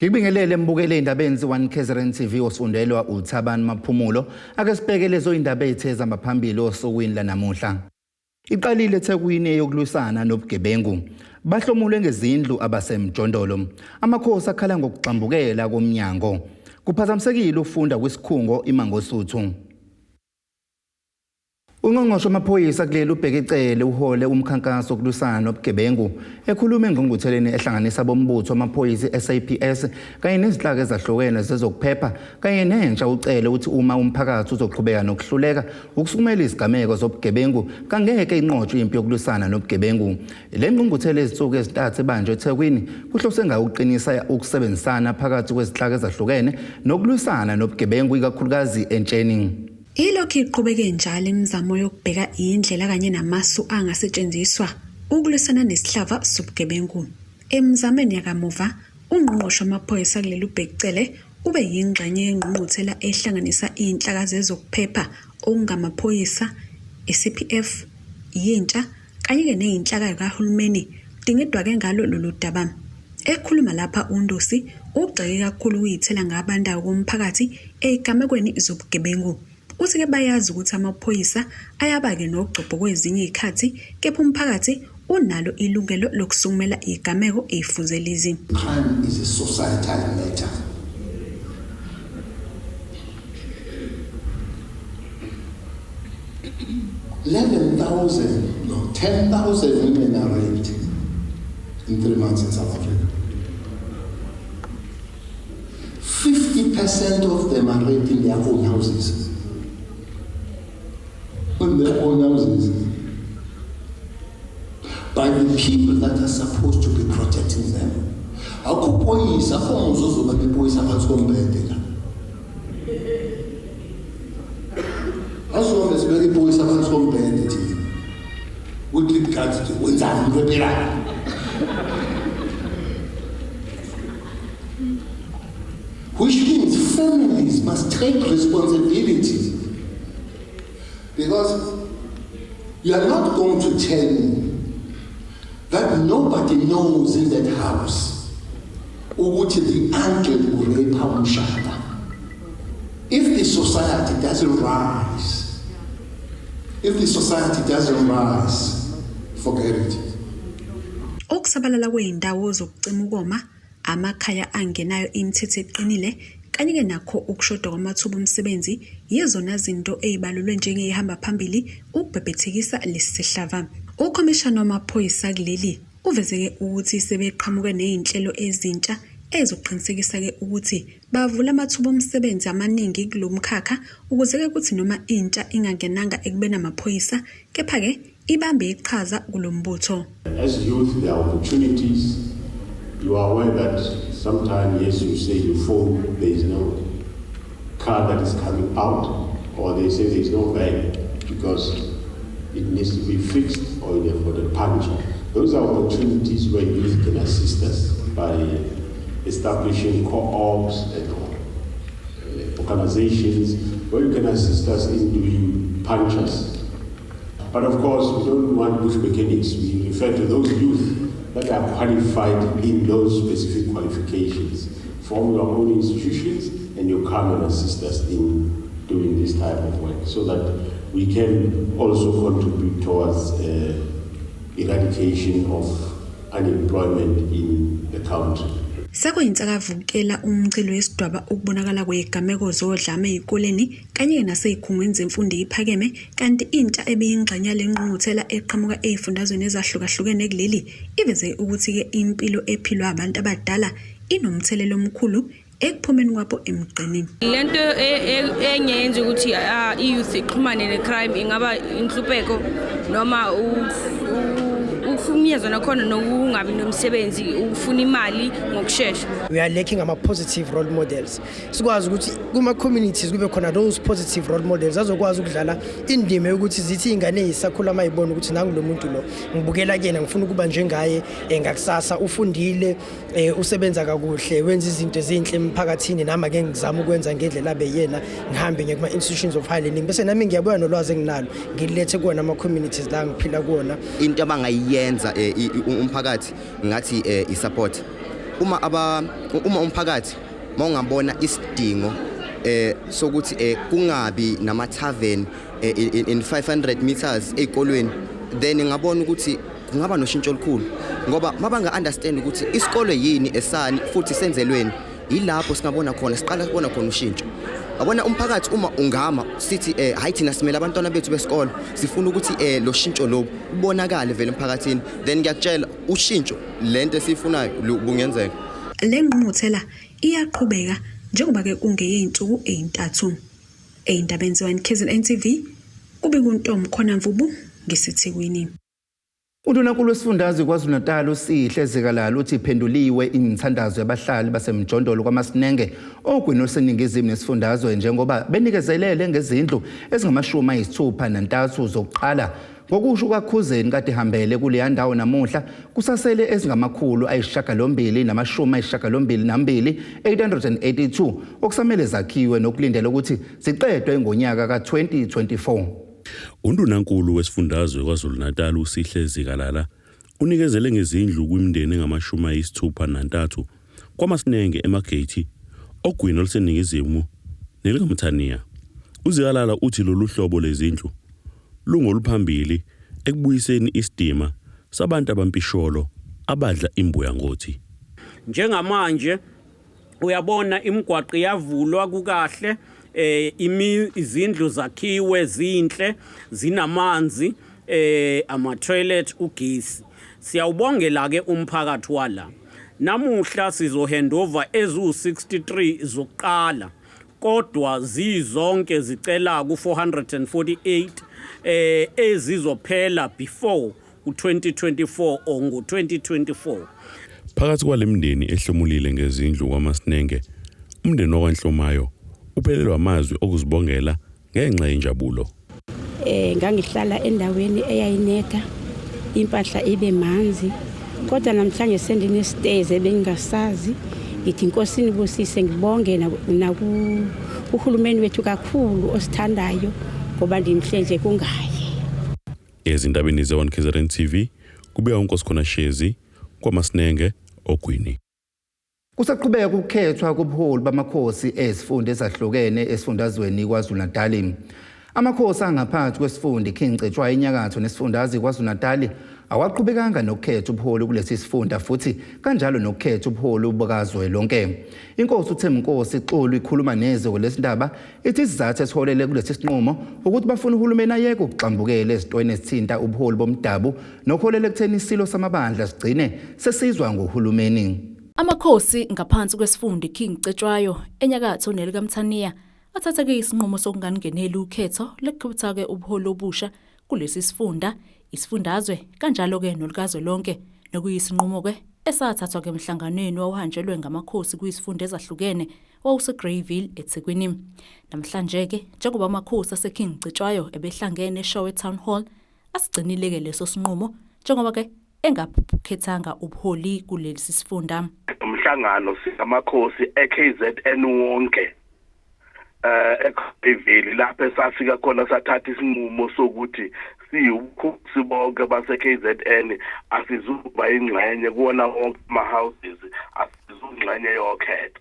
Ngikubingelele mbukele indabeni zi-1 KZN TV osundelwa uThabani Maphumulo. Ake sibheke lezo indaba ezithe zamaphambili osukwini lanamuhla. Iqalile eThekwini eyokulwisana nobugebengu. Bahlomulwe ngezindlu abasemjondolo. Amakhosi akhala ngokugxambukela komnyango. Kuphazamisekile ukufunda kwisikhungo iMangosuthu. Ungqongqoshe wamaphoyisa kuleli uBheki Cele uhole umkhankaso wokulwisana nobugebengu. Ekhuluma engqungqutheleni ehlanganisa abombutho wamaphoyisa i-SAPS kanye nezinhlaka ezahlukene zezokuphepha kanye nentsha uCele uthi uma umphakathi uzoqhubeka nokuhluleka ukusukumela izigameko zobugebengu kangeke inqotshwe impi yokulwisana nobugebengu. Le ngqungquthela ezinsuku ezintathu ebanjwe eThekwini kuhlose ngayo ukuqinisa ukusebenzisana phakathi kwezinhlaka ezahlukene nokulwisana nobugebengu ikakhulukazi entsheni. Ilokhu iqhubeke njalo imizamo yokubheka indlela kanye namasu angasetshenziswa ukulwisana nesihlava sobugebengu. Emizamweni yakamuva, uNgqongqoshe wamaphoyisa kuleli uBheki Cele ube yingxenye yengqungquthela ehlanganisa iy'nhlaka zezokuphepha okungamaphoyisa, i-CPF, yintsha kanye-ke ney'nhlaka kahulumeni kudingidwa-ke ngalo lolu daba. Ekhuluma lapha uNdosi ugxeke kakhulu ukuyithela ngabandayo komphakathi ey'gamekweni zobugebengu. Uthi-ke bayazi ukuthi amaphoyisa ayaba-ke nogcobho kwezinye iy'khathi kepha umphakathi unalo ilungelo lokusukumela iy'gameko ey'fuze lezi. Crime is a societal matter. 11,000, no, 10,000 women are raped in 3 months in South Africa. 50% of them are raped in their own houses. In their own houses. By the people that are supposed to be protecting them. Akukho phoyisa, akho muzi ozoba nephoyisa phansi kombhede la. Asizobe sibeke iphoyisa phansi kombhede thina. Ukuthi ligathi nje wenzani umuntu ophelayo. Which means families must take responsibility. Because you are not going to tell me that nobody knows in that house ukuthi the uncle urape umshana. If the society doesn't rise, if the society doesn't rise, forget it. Ukusabalala kwey'ndawo zokucima ukoma, amakhaya angenayo imithetho eqinile kanye-ke nakho ukushoda kwamathuba omsebenzi yizona zinto ey'balulwe njengey'hamba phambili ukubhebhethekisa lesi sihlava. Ukhomishana wamaphoyisa kuleli uveze-ke ukuthi sebeqhamuke ney'nhlelo ezintsha ezoqinisekisa-ke ukuthi bavula amathuba omsebenzi amaningi kulo mkhakha ukuze-ke kuthi noma intsha ingangenanga ekubeni amaphoyisa kepha-ke ibambe iqhaza kulo mbutho. As youth, there are opportunities. You are aware that sometimes, yes, you say you phone, there is no car that is coming out, or they say there is no van because it needs to be fixed or they've got a puncture. Those are opportunities where youth can assist us by establishing co-ops and organizations where you can assist us in doing punctures. But of course, we don't want bush mechanics. We refer to those youth that are qualified in those specific qualifications. Form your own institutions and you come and assist us in doing this type of work so that we can also contribute towards eradication of unemployment in the country. Sekuyinsakavukela umcilo wesidwaba ukubonakala kwezigameko zodlame ezikoleni kanye nasey'khungweni zemfundo ephakeme kanti intsha ebeyingxenye yale ngqungquthela eqhamuka ey'fundazweni ezahlukahlukene kuleli iveze ukuthi-ke impilo ephilwa abantu abadala inomthelela omkhulu ekuphumeni kwabo emgqeni. Lento enye yenza ukuthi i-youth ixhumane ne-crime ingaba inhlupheko noma ukuhlukunyezwa nakhona nokungabi nomsebenzi, ukufuna imali ngokushesha. We are lacking ama-positive role models. Sikwazi ukuthi kuma-communities kube khona those positive role models azokwazi ukudlala indima yokuthi zithi iy'ngane ey'sakhula uma yibona ukuthi nangu lo muntu lo ngibukela kuyena, ngifuna ukuba njengaye ngakusasa, ufundile, usebenza kakuhle, wenza izinto ezinhle emphakathini, nami ake ngizame ukwenza ngendlela abe yena, ngihambe ngiye kuma-institutions of high learning bese nami ngiyabuya nolwazi enginalo ngilethe kuwona ama-communities la ngiphila kuwona. Into abangayenza umphakathi ngathi i-support. Uma aba uma umphakathi mawungabona isidingo sokuthi kungabi nama tavern in 500 meters ezikolweni, then ngabona ukuthi kungaba noshintsho olukhulu, ngoba mabanga understand ukuthi isikole yini, esani futhi senzelweni. Yilapho singabona khona, siqala kubona khona ushintsho. Yabona, umphakathi uma ungama sithi hayi, thina simele abantwana bethu besikolo, sifuna ukuthi lo shintsho lo ubonakale vele emphakathini, then ngiyakutshela, ushintsho lento esiyifunayo bungenzeka. Le ngqungquthela iyaqhubeka njengoba-ke kungeyey'nsuku ey'ntathu. Ey'ndabeni ze-1 KZN TV, kube kuNtombi khona Mvubu ngiseThekwini. Undunankulu wesifundazwe KwaZulu-Natal uSihle Zikalala uthi iphenduliwe imithandazo yabahlali basemjondolo kwaMasinenge ogwini oluseningizimu nesifundazwe, njengoba benikezelele ngezindlu ezingama-63 zokuqala. Ngokusho kukaKhuzeni kade hambele kuleya ndawo namuhla, kusasele ezingama-882, 882 okusamele zakhiwe nokulindela ukuthi ziqedwe ngonyaka ka-2024. Undunankulu wesifundazwe KwaZulu-Natal uSihle Zikalala unikezele ngezindlu kwimindeni engama-63 kwaMasinenge eMargate, ogwini oluseningizimu nelikaMthaniya. UZikalala uthi lolu hlobo lezindlu lungoluphambili ekubuyiseni isidima sabantu abampisholo abadla imbuya ngothi. Njengamanje uyabona imigwaqo iyavulwa kukahle, izindlu zakhiwe zinhle, zinamanzi, ama toilet, ugesi. Siyawubongela ke umphakathi wala. Namuhla sizo handover ezu63 zokuqala, kodwa zizonke zicela ku448 ezizophela before u2024 or ngo2024. Phakathi kwale mindeni ehlomulile ngezindlu kwaMasinenge, umndeni wakwaNhlomayo uphelelwa amazwi okuzibongela ngenxa yenjabulo. Ngangihlala endaweni eyayinetha, impahla ibe manzi, kodwa namhlanje sendine-stairs ebengingasazi. Ngithi inkosi inibusise, ngibonge naku uhulumeni wethu kakhulu osithandayo, ngoba ndimhle nje kungaye. Ezindabeni ze-1 KZN TV, kubika uNkosikhona Shezi kwaMasinenge ogwini. Kusaqhubeka ukukhethwa kobuholi bamakhosi ezifunda ezahlukene esifundazweni KwaZulu-Natal. Amakhosi angaphansi kwesifunda King Cetshwayo enyakatho nesifundazwe KwaZulu-Natal awaqhubekanga nokukhetha ubuholi kulesi sifunda, futhi kanjalo nokukhetha ubuholi bukazwelonke. Inkosi uThembinkosi Xulu ikhuluma neziko lesindaba ithi isizathu esiholele kulesi sinqumo ukuthi bafuna uhulumeni ayeke ukugxambukela ezintweni ezithinta ubuholi bomdabu, nokuholela ekutheni isilo samabandla sigcine sesizwa nguhulumeni. Amakhosi ngaphansi kwesifunda King Cetshwayo enyakatho nelikaMthaniya athatha-ke isinqumo sokungangeneli ukhetho lekukhetha-ke ubuholi obusha kulesi sifunda, isifundazwe kanjalo-ke nolukazwelonke, nokuyisinqumo-ke esathathwa-ke emhlanganweni wawuhanjelwe ngamakhosi kuyisifunda ezahlukene wawuseGreyville eThekwini. Namhlanje-ke njengoba amakhosi aseKing Cetshwayo ebehlangene eShowe Town Hall, asigcinile-ke leso sinqumo njengoba-ke engakhethanga ubuholi kulesi sifunda. Umhlangano singamakhosi eKZN wonke eGreyville, lapho esafika khona sathatha isinqumo sokuthi siyubukhosi bonke base KZN asizuba ingxenye kuwona wonke ama houses, asizungxenye yokhetho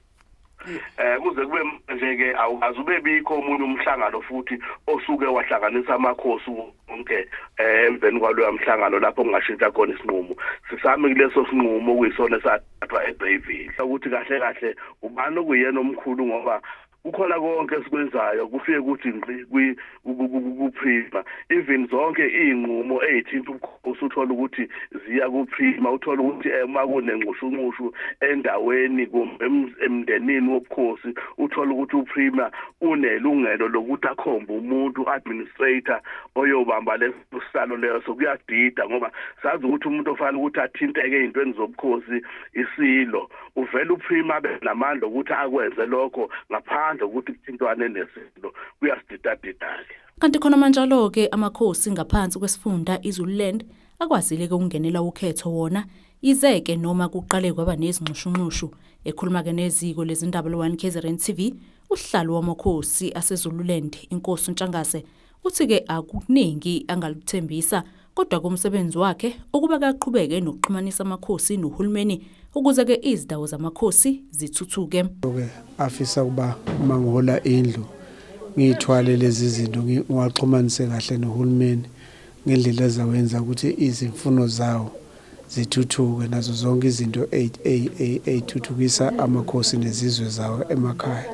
kuze kube manje ke. Awukaze ube bikho omunye umhlangano futhi osuke wahlanganisa amakhosi wonke emveni kwaloya mhlangano lapho kungashintsha khona isinqumo. Sisami kuleso sinqumo okuyisona esathathwa eGreyville, ukuthi kahle kahle ubani okuyena omkhulu, ngoba kukhona konke esikwenzayo kufike kuthi ngqi kuPremier. Even zonke iy'nqumo ey'thinta ubukhosi uthola ukuthi ziya kuPremier. Uthola ukuthi uma kunenxushunxushu endaweni kumbe emndenini wobukhosi, uthola ukuthi uPremier unelungelo lokuthi akhombe umuntu, administrator, oyobamba leso sihlalo leso. Kuyadida, ngoba sazi ukuthi umuntu ofanele ukuthi athinteke ey'ntweni zobukhosi isilo. Uvela uPremier abe namandla ukuthi akwenze lokho ngaphandle kokuthi kuthintwane nesilo. Kuyasididadida-ke. Kanti khona manjalo-ke amakhosi ngaphansi kwesifunda iZululand akwazile-ke ukungenela ukhetho wona, yize-ke noma kuqale kwaba nezinxushunxushu. Ekhuluma-ke neziko lezindaba lo-1 KZN TV, usihlalo wamakhosi aseZululand, inkosi uNtshangase, uthi-ke akuningi angaluthembisa. Kodwa kumsebenzi wakhe ukuba kaqhubeke nokuxhumanisa amakhosi nohulumeni ukuze ke izindawo zamakhosi zithuthuke. Ke afisa ukuba uma ngihola indlu ngiyithwale lezi zinto ngiwaxhumanise kahle nohulumeni ngendlela ezawenza ukuthi izimfuno zawo zithuthuke nazo zonke izinto ey'thuthukisa amakhosi nezizwe zawo emakhaya.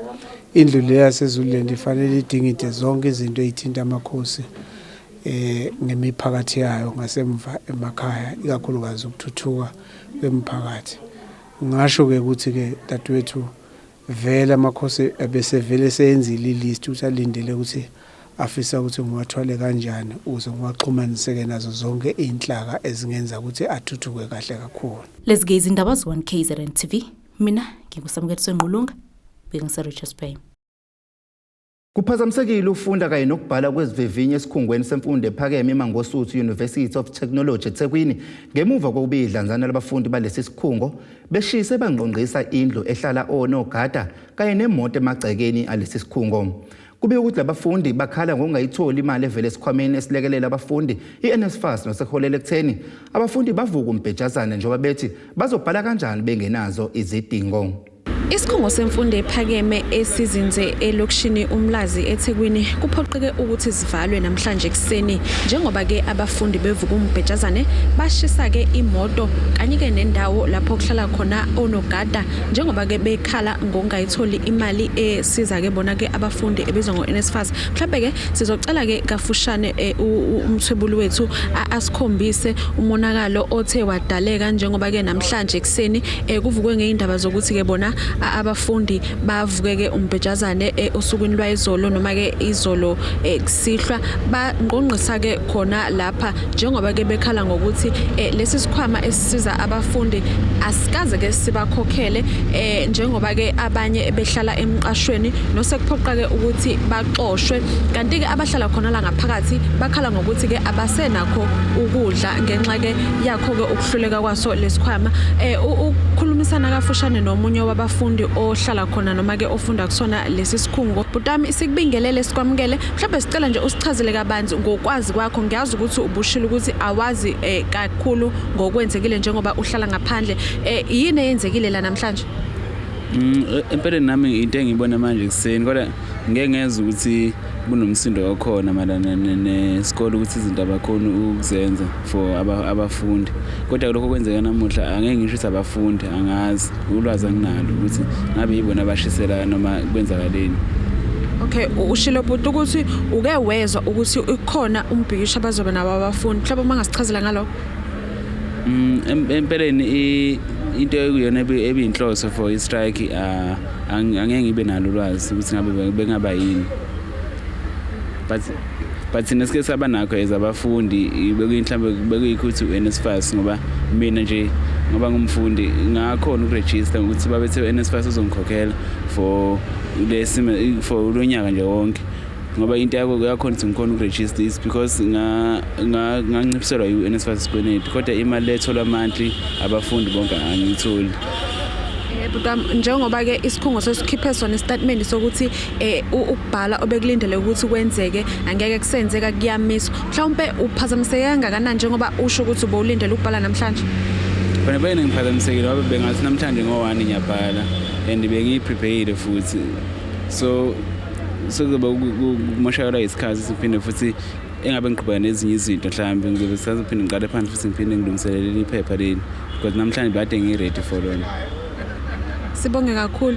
Indlu le yaseZululand ifanele idingide zonke izinto ey'thinta amakhosi ngemiphakathi yayo ngasemva emakhaya, ikakhulukazi ukuthuthuka kwemiphakathi. Ngingasho-ke ukuthi-ke dadewethu, vele amakhosi ebesevele seyenzile ilist ukuthi alindele ukuthi afisa ukuthi ngiwathwale kanjani ukuze ngiwaxhumanise-ke nazo zonke iy'nhlaka ezingenza ukuthi athuthuke kahle kakhulu. Lezi ke izindaba ze-1 KZN TV. Mina nginguSamukeliso Ngqulunga, bengise-Richards Bay. Kuphazamisekile ukufunda kanye nokubhala kwezivivinyo esikhungweni semfundo ephakeme iMangosuthu University of Technology eThekwini ngemuva kokuba idlanzana labafundi balesi sikhungo beshise bangqongqisa indlu ehlala onogada kanye nemoto emagcekeni alesi sikhungo. Kube ukuthi labafundi bakhala ngokungayitholi imali evela esikhwameni esilekelela abafundi iNSFAS nosekuholela ekutheni abafundi bavuke umbhejazane njengoba bethi bazobhala kanjani bengenazo izidingo. Isikhungo semfundo ephakeme esizinze elokishini Umlazi eThekwini kuphoqeke ukuthi sivalwe namhlanje ekuseni njengoba-ke abafundi bevuka umbhejazane bashisa-ke imoto kanye-ke nendawo lapho kuhlala khona onogada njengoba-ke bekhala ngokungayitholi imali esiza-ke bona-ke abafundi ebizwa ngo-NSFAS. Mhlawumbe-ke sizocela-ke kafushane umthwebuli wethu asikhombise umonakalo othe wadaleka njengoba-ke namhlanje ekuseni kuvukwe ngey'ndaba zokuthi-ke bona abafundi bavuke-ke umbhejazane osukwini lwayizolo noma-ke izolo kusihlwa bangqongqisa-ke khona lapha njengoba-ke bekhala ngokuthi lesi sikhwama esisiza abafundi asikaze-ke sibakhokhele njengoba-ke abanye behlala emqashweni nosekuphoqa-ke ukuthi baxoshwe kanti-ke abahlala khona la ngaphakathi bakhala ngokuthi-ke abasenakho ukudla ngenxa-ke yakho-ke ukuhluleka kwaso lesikhwama. Ukukhulumisana kafushane nomunye wabafundi ohlala khona noma-ke ofunda kusona lesi sikhungo. Bhutami, sikubingelele sikwamukele. Mhlawumbe sicela nje usichazele kabanzi ngokwazi kwakho. Ngiyazi ukuthi ubushilo ukuthi awazi kakhulu ngokwenzekile njengoba uhlala ngaphandle. Yini eyenzekile la namhlanje? Empeleni nami into engiyibona manje ekuseni, kodwa ngeke ngezwe ukuthi kunomsindo okhona mayelana nesikole ukuthi izinto abakhoni ukuzenza for abafundi. Kodwa lokho kwenzeka namuhla angeke ngisho ukuthi abafundi, angazi, ulwazi anginalo ukuthi ngabe yibona abashisela noma kwenzakaleni. Okay, ushilo bhuti ukuthi uke wezwa ukuthi ikhona umbhikisho abazoba nabo abafundi. Mhlawumbe uma ngasichazela ngalokho. Empeleni into ekuyona ebiyinhloso for i-strike angeke ngibe nalo ulwazi ukuthi ngabe bengaba yini. But thina sike saba nakho as abafundi bekuyinhlambe bekuyikho ukuthi u-NSFAS, ngoba mina nje ngoba ngumfundi ngakhona ukurejista ngokuthi babethe u-NSFAS uzongikhokhela for lesimo for lo nyaka nje wonke, ngoba into yakho yakhona ukuthi ngikhona ukurejista is because nganciphiselwa i-NSFAS isikweletu, kodwa imali letholwa monthly abafundi bonke angiyitholi. Bhuti, njengoba-ke isikhungo sesikhiphe sona isitatimende sokuthi ukubhala obekulindele ukuthi kwenzeke angeke kusenzeka, kuyamiswa, mhlawumpe uphazamiseke kangakanani njengoba usho ukuthi ubowulindele ukubhala namhlanje? Khona bengine ngiphazamisekile ngoba bengathi namhlanje ngo-1 ngiyabhala and bengiyiprepare futhi, so sekuzoba kumoshakala isikhathi siphinde futhi engabe ngiqhubeka nezinye izinto. Mhlawumbe ngizobe sisazophinde ngiqale phansi futhi ngiphinde ngilungiselele iphepha leli, because namhlanje bade ngi-ready for lona. Sibonge kakhulu.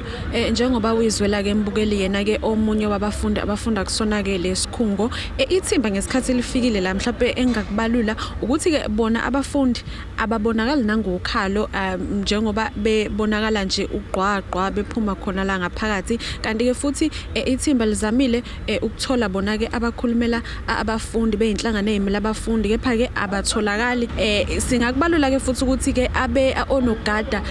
Njengoba uyizwela ke mbukeli, yena ke omunye wabafundi abafunda kusona ke lesikhungo. Ithimba ngesikhathi lifikile la, mhlawumbe engakubalula ukuthi ke bona abafundi ababonakali nangokhalo njengoba bebonakala nje ugqwagqwa bephuma khona la ngaphakathi. Kanti ke futhi ithimba lizamile ukuthola bona ke abakhulumela abafundi beyinhlangano ezimele abafundi, kepha ke abatholakali. Singakubalula ke futhi ukuthi ke abe onogada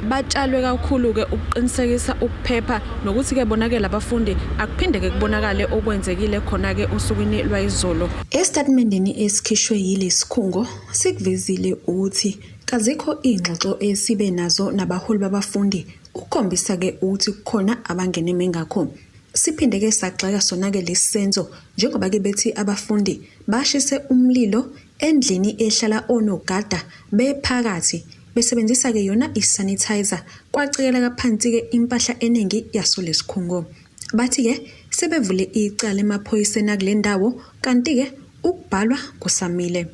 batshalwe kakhulu ke ukuqinisekisa ukuphepha nokuthi ke bona ke labafundi akuphinde ke kubonakale okwenzekile khona ke osukwini lwayizolo. Esitatimendeni esikhishwe yilesikhungo sikuvezile ukuthi kazikho iy'ngxoxo esibe nazo nabaholi babafundi ukukhombisa-ke ukuthi kukhona abangeneme ngakho. Siphinde-ke sagxeka sona-ke lesi senzo njengoba-ke bethi abafundi bashise umlilo. endlini ehlala onogada bephakathi besebenzisa-ke yona i-sanitizer kwacekeleka phansi-ke impahla eningi yaso lesikhungo. Bathi-ke sebevule icala emaphoyiseni akule ndawo kanti-ke ukubhalwa kusamile.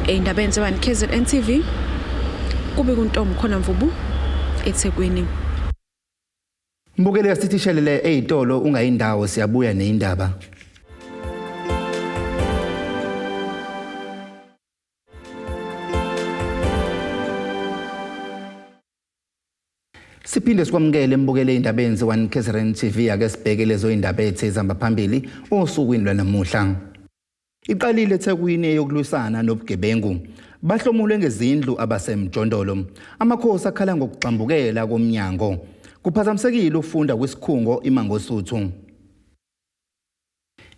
Ey'ndabeni ze-1 KZN TV kube kuNtombi Khona Mvubu eThekwini. Mbukeli asithi shelele eyitolo ungayindawo siyabuya neyindaba. Siphinde sikwamukele mbukele indabeni ze-1 KZN TV ake sibheke lezo indaba ethe ezihamba phambili osukwini lwanamuhla. Iqalile eThekwini eyokulwisana nobugebengu. Bahlomule ngezindlu abasemjondolo. Amakhosi akhala ngokugxambukela komnyango. Kuphazamisekile ukufunda kwisikhungo iMangosuthu.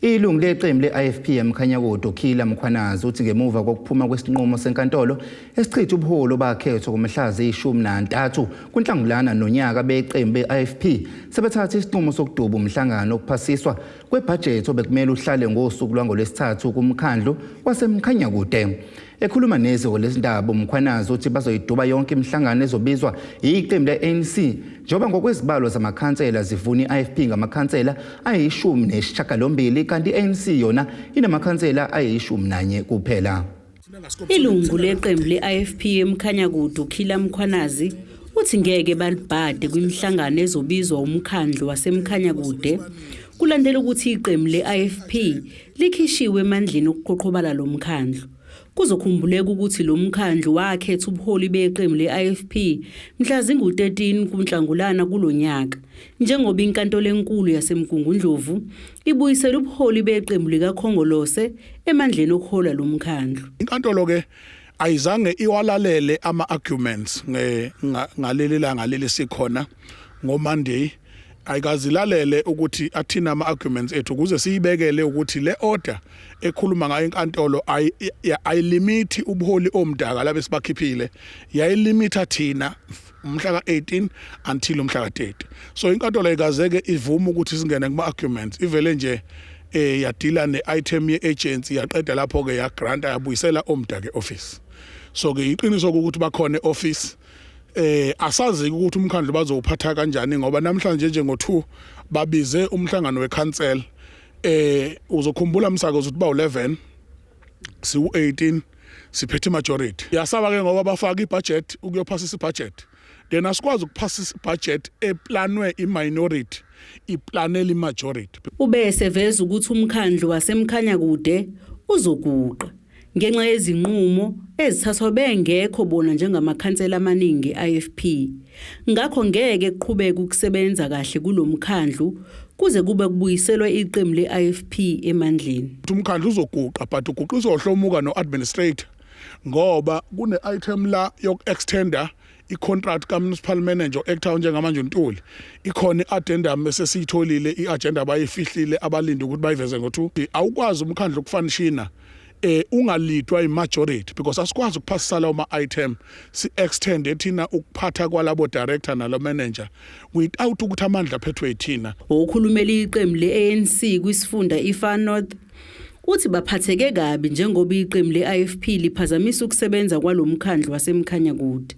Ilungu leqembu le-IFP eMkhanyakude uKhila Mkhwanazi uthi ngemuva kokuphuma kwesinqumo senkantolo esichitha ubuholi obakhethwa kumhla ziyi-13 kuNhlangulana nonyaka beqembu be-IFP sebethatha isinqumo sokuduba umhlangano okuphasiswa kwebhajethi obekumele uhlale ngosuku lwangolwesithathu kumkhandlu waseMkhanyakude. Ekhuluma neziko lezindaba uMkhwanazi uthi bazoyiduba yonke imihlangano ezobizwa yiqembu le-ANC njengoba ngokwezibalo zamakhansela zivuna i-IFP ngamakhansela ayishumi nesishiyagalombili kanti i-ANC yona inamakhansela ayishumi nanye kuphela. Ilungu leqembu le-IFP eMkhanyakude uKhila Mkhwanazi uthi ngeke balibhade kwimihlangano ezobizwa umkhandlu waseMkhanyakude kulandela ukuthi iqembu le-IFP likhishiwe emandleni okuqhoqhobala lo mkhandlu. Kuzokhumbuleka ukuthi lo mkhandlu wakhetha ubuholi beqembu le-IFP mhla zingu-13 kuNhlangulana kulo nyaka, njengoba inkantolo enkulu yaseMgungundlovu ibuyisela ubuholi beqembu likaKhongolose emandleni okuhola lo mkhandlu. Inkantolo ke ayizange iwalalele ama-arguments ngaleli langa leli sikhona ngoMonday, ayikazilalele ukuthi athina ama-arguments ethu ukuze siyibekele ukuthi le order ekhuluma ngayo inkantolo ayilimiti ubuholi omdaka labe sibakhiphile, yayilimitha thina umhla ka-18 until umhla ka-30. So inkantolo ayikazeke ivume ukuthi singene kuma-arguments, ivele nje yadila ne-item ye-agency, yaqeda lapho ke yagranta, yabuyisela omdaka e-office. So ke iqiniso ukuthi bakhona e-office, asazi ukuthi umkhandlu bazowuphatha kanjani ngoba namhlanje nje ngo2 babize umhlangano wecouncil. Uzokhumbula umsakazo ukuthi ba 11 siwu18 siphethe majority. Yasaba ke ngoba bafaka ibudget ukuyophasisa ibudget, then asikwazi ukuphasisa ibudget eplanwe iminority iplanela imajority. Ube eseveza ukuthi umkhandlu waseMkhanyakude uzoguqa ngenxa yezinqumo ezithathwa bengekho bona njengamakhansela amaningi e-IFP. Ngakho ngeke kuqhubeke ukusebenza kahle kulomkhandlu kuze kube kubuyiselwa iqembu le-IFP emandleni. Umkhandlu uzoguqa, but uguqiswa uhlomuka no-administrator ngoba kune-item la yoku-extenda i-contract ka-municipal manager o-actayo njengamanje uNtuli. Ikhona i-addendum esesiyitholile, i-agenda abayifihlile abalinde ukuthi bayiveze ngo-2. Awukwazi umkhandlu ukufunctiona ungalidwa i-majority because asikwazi ukuphasisa lawo ma-item si-extende thina ukuphatha kwalabo director nalo manager without ukuthi amandla aphethwe yithina. Okhulumela iqembu le-ANC kwisifunda iFar North uthi baphatheke kabi njengoba iqembu le-IFP liphazamisa ukusebenza kwalomkhandlu waseMkhanyakude.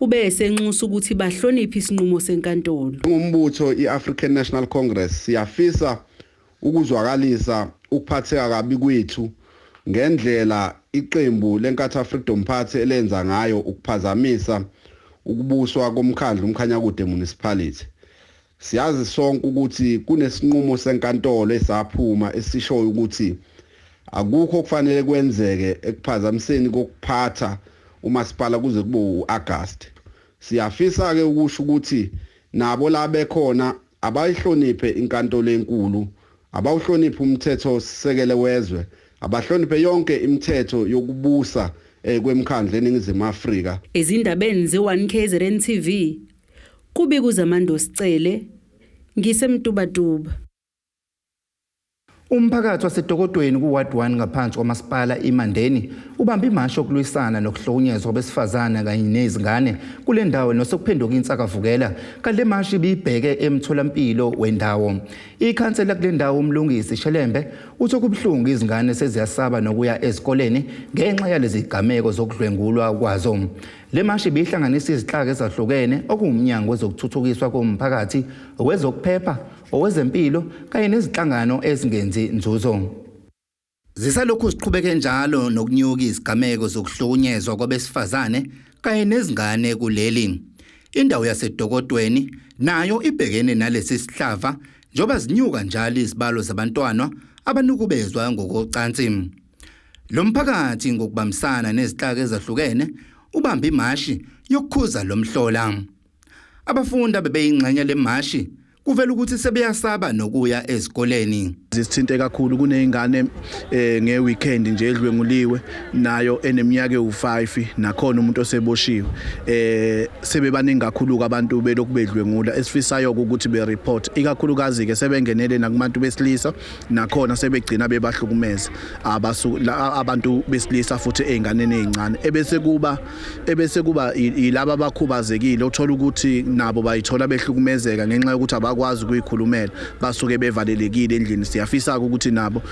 Ube esenxusa ukuthi bahloniphe isinqumo senkantolo. Ngumbutho i-African National Congress siyafisa ukuzwakalisa ukuphatheka kabi kwethu ngendlela iqembu leNkatha Freedom Party elenza ngayo ukuphazamisa ukubuswa komkhandlu uMkhanyakude Municipality. Siyazi sonke ukuthi kunesinqumo senkantolo esaphuma esishoyo ukuthi akukho kufanele kwenzeke ekuphazamiseni kokuphatha umasipala kuze kube uAugust. Siyafisa ke ukusho ukuthi nabo la bekhona abayihloniphe inkantolo enkulu, abawuhloniphe umthetho sisekele wezwe, abahloniphe yonke imithetho yokubusa kwemkhandlu eNingizimu Afrika. Ezindabeni ze-1 KZN TV kubika uZamando Sicele ngisemtubatuba. Umphakathi waseDokodweni ku-Ward 1 ngaphansi kwamasipala iMandeni ubambe imashi yokulwisana nokuhlukunyezwa kwabesifazane kanye nezingane kule ndawo nosekuphenduka insakavukela. Kanti le mashi ibibheke emtholampilo wendawo. Ikhansela kule ndawo uMlungisi Shelembe uthi okubuhlungu izingane seziyasaba nokuya ezikoleni ngenxa yalezi zigameko zokudlwengulwa kwazo. Le mashi ibihlanganisa izinhlaka ezahlukene okuwumnyango wezokuthuthukiswa komphakathi, owezokuphepha, owezempilo kanye nezinhlangano ezingenzi nzuzo. Zisalokhu ziqhubeke njalo nokunyuka izigameko zokuhlukunyezwa kwabesifazane kanye nezingane kuleli. Indawo yaseDokodweni nayo ibhekene nalesi sihlava njengoba zinyuka njalo izibalo zabantwana abanukubezwa ngokocansi. Lo mphakathi ngokubambisana nezinhlaka ezahlukene ubambe imashi yokukhuza lo mhlola. Abafundi abebeyingxenye lemashi kuvela ukuthi sebeyasaba nokuya ezikoleni. Zisithinte kakhulu kunezingane ngeweekend nje edlwenguliwe nayo eneminyaka ewu5 nakhona umuntu oseboshiwe. Sebebaningi kakhulu abantu belokhu bedlwengula esifisayo ukuthi be report ikakhulukazi ke sebengenele nakubantu besilisa nakhona sebegcina bebahlukumeza abantu besilisa futhi ezinganeni ezincane ebese kuba yilaba abakhubazekile uthola ukuthi nabo bayithola behlukumezeka ngenxa yokuthi abakwazi ukuyikhulumela basuke bevalelekile endlini. Siyafisa ukuthi nabo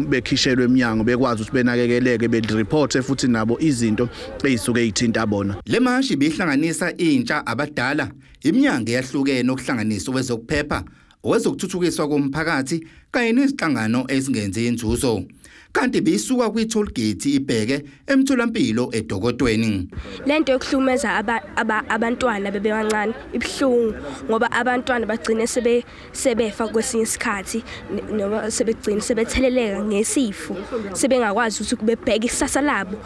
bekhishelwe eminyango bekwazi ukuthi benakekeleke be-report futhi nabo izinto ezisuke ezithinta bona. Le mashi ibihlanganisa intsha, abadala, iminyango eyahlukene okuhlanganisa wezokuphepha, owezokuthuthukiswa komphakathi kanye nezinhlangano ezingenzi inzuzo. Kanti bisuka kwi-toll gate ibheke emtholampilo eDokodweni. Lento yokuhlukumeza abantwana bebebancane ibuhlungu ngoba abantwana bagcine sebefa kwesinye isikhathi noma sebegcine sebetheleleka ngesifo sebengakwazi ukuthi kubebheke ikusasa labo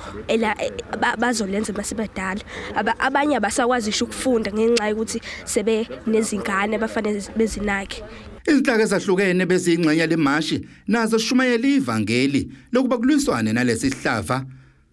bazolenza masebadala. Abanye abasakwazi ngisho ukufunda ngenxa yokuthi sebenezingane abafanele bezinake. Izinhlaka ezahlukene bezingxenye lemashi nazo sishumayela ivangeli lokuba kulwiswane nalesi sihlava.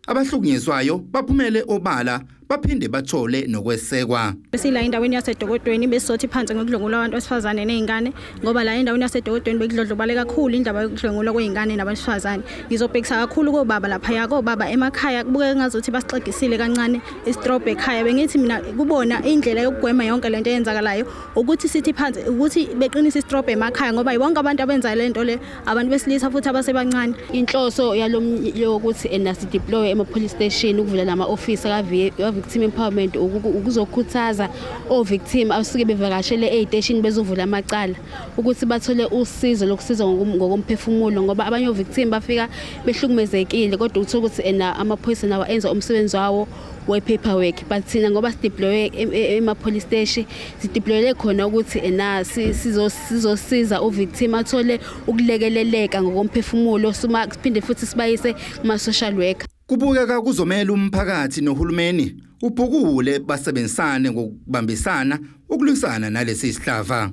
Abahlukunyezwayo baphumele obala baphinde bathole nokwesekwa. Besila endaweni yaseDokodweni besizothi phansi ngokudlwengula abantu besifazane nezingane ngoba la endaweni yaseDokodweni bekudlondlobale kakhulu indaba yokudlwengulwa kwezingane nabesifazane. Ngizobhekisa kakhulu kobaba laphaya kobaba emakhaya kubukeka ngazuthi basixegisile kancane isitrobhe ekhaya. Bengithi mina kubona indlela yokugwema yonke lento eyenzakalayo ukuthi sithi phansi ukuthi beqinise isitrobhe emakhaya ngoba bonke abantu abenza lento le abantu besilisa futhi abasebancane. Inhloso yalokuthi ena sideploy ema police station ukuvula nama office ka victim empowerment ukuzokhuthaza o victim abasuke bevakashele eziteshini bezovula amacala ukuthi bathole usizo lokusiza ngokomphefumulo ngoba abanye o victim bafika behlukumezekile kodwa uthola ukuthi ena amaphoyisa nawo enza umsebenzi wawo we-paperwork but thina ngoba sideploye ema police station sideployele khona ukuthi ena sizosiza u-victim athole ukulekeleleka ngokomphefumulo siphinde futhi sibayise kuma social worker. Kubukeka kuzomela umphakathi nohulumeni ubhukule basebenzisane ngokubambisana ukulwisana nalesi sihlava.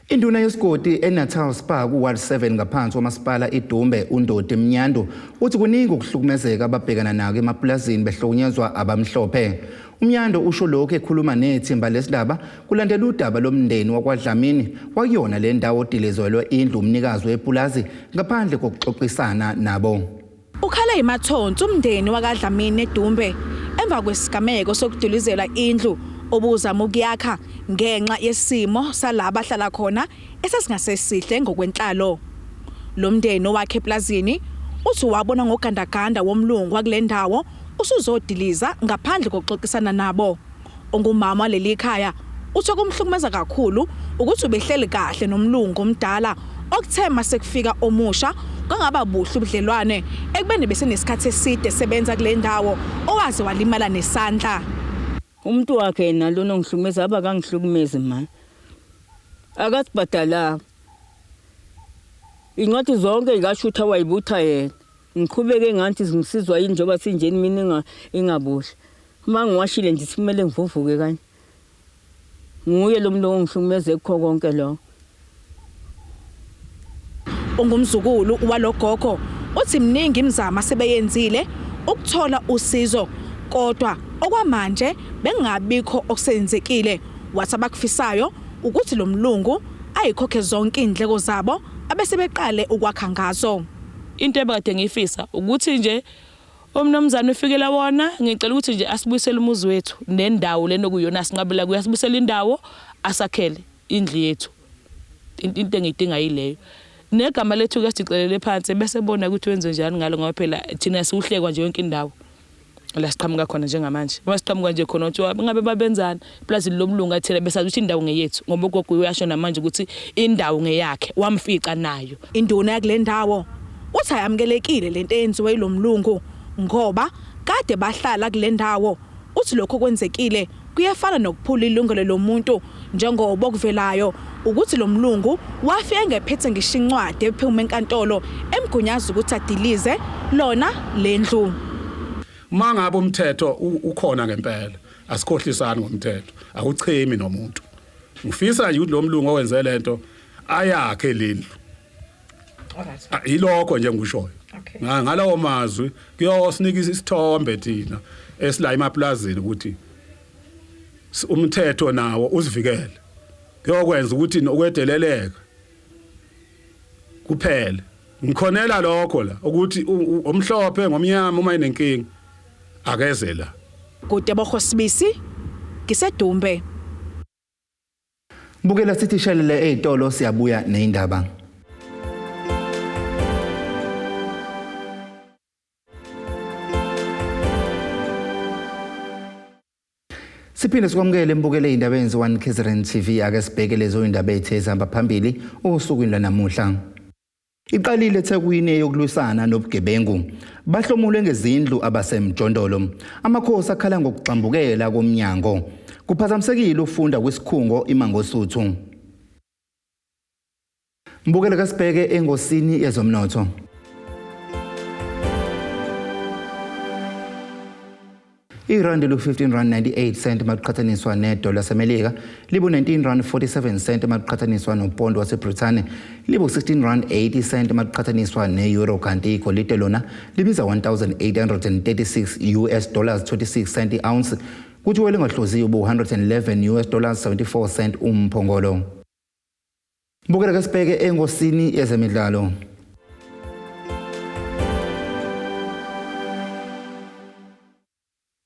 Induna yesigodi eNatal Spa ku-Ward 7 ngaphansi kwamasipala iDumbe uNdodi Mnyandu uthi kuningi ukuhlukumezeka ababhekana nako emapulazini behlukunyezwa abamhlophe. Umnyando usho lokhu ekhuluma nethimba lesidaba kulandela udaba lomndeni wakwaDlamini wakuyona le ndawo odilizelwe indlu umnikazi wepulazi ngaphandle kokuxoxisana nabo. Ukhala imathonsi umndeni wakwaDlamini eDumbe emva kwesigameko sokudilizelwa indlu obuzama ukuyakha ngenxa yesimo salaba ahlala khona esasingasesihle ngokwenhlalo. Lo mndeni owakhe eplazini uthi wabona ngogandaganda womlungu wakule ndawo usuzodiliza ngaphandle kokuxoxisana nabo. Ongumama leli khaya uthi kumhlukumeza kakhulu ukuthi ubehleli kahle nomlungu omdala okuthe masekufika omusha kangaba buhle ubudlelwane ekubeni besenesikhathi eside sebenza kule ndawo owaze walimala nesandla. Umuntu wakhe nalona ongihlukumeza abakangihlukumezi manje. Akasibhadala. Incwadi zonke ikashutha wayibutha yena. Ngiqhubeke ngathi ngisizwa yini njengoba sinjeni mina ingabuhle. Uma ngiwashile nje simele ngivuvuke kanye. Nguye lo muntu ongihlukumeze kukho konke lo. Ongumzukulu walogogo uthi mningi imizamo sebeyenzile ukuthola usizo kodwa okwamanje bengabikho okusenzekile. Wathi abakufisayo ukuthi lo mlungu ayikhokhe zonke indleko zabo abesebeqale ukwakha ngazo. Into ebekade ngiyifisa ukuthi nje umnumzane ufikela wona, ngicela ukuthi nje asibuyisele umuzi wethu nendawo lena kuyona sinqabela kuyo, asibuyisele indawo asakhele indlu yethu. Into engiyidinga yileyo. Negama lethu ke sicelele phansi bese bona ukuthi wenze njani ngalo, ngoba phela thina siuhlekwa nje yonke indawo la siqhamuka khona njengamanje. Uma siqhamuka nje khona kuthiwa ngabe babenzani iplazini lomlungu, athela besazi ukuthi indawo ngeyethu, ngoba ugogo uyasho namanje ukuthi indawo ngeyakhe, wamfica nayo. Induna yakule ndawo uthi ayamukelekile lento eyenziwe yilomlungu ngoba kade bahlala kule ndawo. Uthi lokho kwenzekile kuyefana nokuphula ilungelo lomuntu, njengoba okuvelayo ukuthi lo mlungu wafika engephethe ngisho incwadi ephuma enkantolo emgunyaza ukuthi adilize lona lendlu. Uma ngabe umthetho ukhona ngempela, asikhohlisani ngomthetho, akuchemi nomuntu. Ngifisa nje ukuthi lo mlungu owenze lento ayakhe lendlu. Yilokho nje ngikushoyo. Ngalawo mazwi kuyosinika isithombe thina esila emaplazini ukuthi umthetho nawo usivikele. Kuyokwenza ukuthi nokwedeleleka kuphele. Ngikhonela lokho la ukuthi omhlophe ngomnyama uma enenkinga akeze la. Kutebogo Sibisi, ngiseDumbe. Bukela sithi shelele ezitolo, siyabuya neindaba. Siphinde sikwamukele mbukele indaba enziwa KZN TV. Ake sibheke lezo indaba ethe ezihamba phambili osukwini lwanamuhla. Iqalile eThekwini yokulwisana nobugebengu. Bahlomule ngezindlu abasemjondolo. Amakhosi akhala ngokugxambukela komnyango. Kuphazamisekile ukufunda kwisikhungo iMangosuthu. Mbukele kasibheke engosini yezomnotho. Irandi lu-15 rand 98 cent makuqhathaniswa nedola laseMelika, libu-19 rand 47 cent makuqhathaniswa nopondo waseBrithani, libu-16 rand 80 cent makuqhathaniswa ne-euro, kanti igolide lona libiza 1836 US dollars 26 cent i-ounce, kuthi welingahloziwe bu-111 US dollars 74 cent umphongolo. Bukela kasibheke engosini yezemidlalo.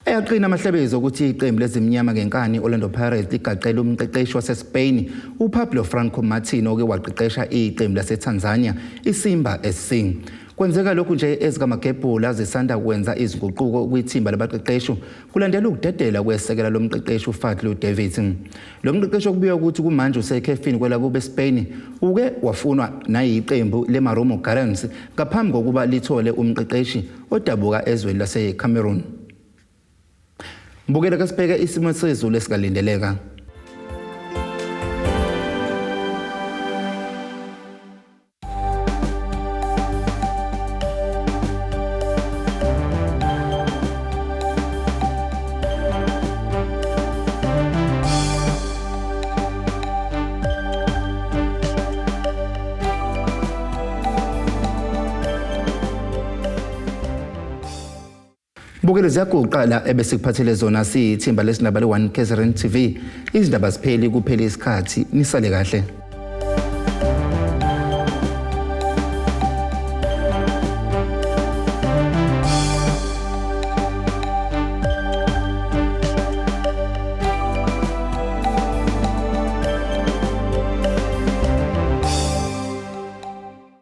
Ayaqina amahlebezi ukuthi iqembu lezimnyama ngenkani Orlando Pirates ligaqele umqeqeshi waseSpain uPablo Franco Martin oke waqeqesha iqembu laseTanzania iSimba SC. Kwenzeka lokhu nje ezikamagebhula zisanda kwenza izinguquko kwithimba labaqeqeshi kulandela ukudedela kwesekela lomqeqeshi uFadlu Davids. Lo mqeqeshi okubuya ukuthi kumanje usekhefini kwelakubo eSpain uke wafunwa nayiqembu leMarumo Gallants ngaphambi kokuba lithole umqeqeshi odabuka ezweni laseCameroon. Mbukela kasibheke isimo sezulu esikalindeleka. Bukele ziyaguqa la ebesikuphathele zona siyithimba lesindaba le-1 KZN TV. Izindaba zipheli kuphele isikhathi, nisale kahle.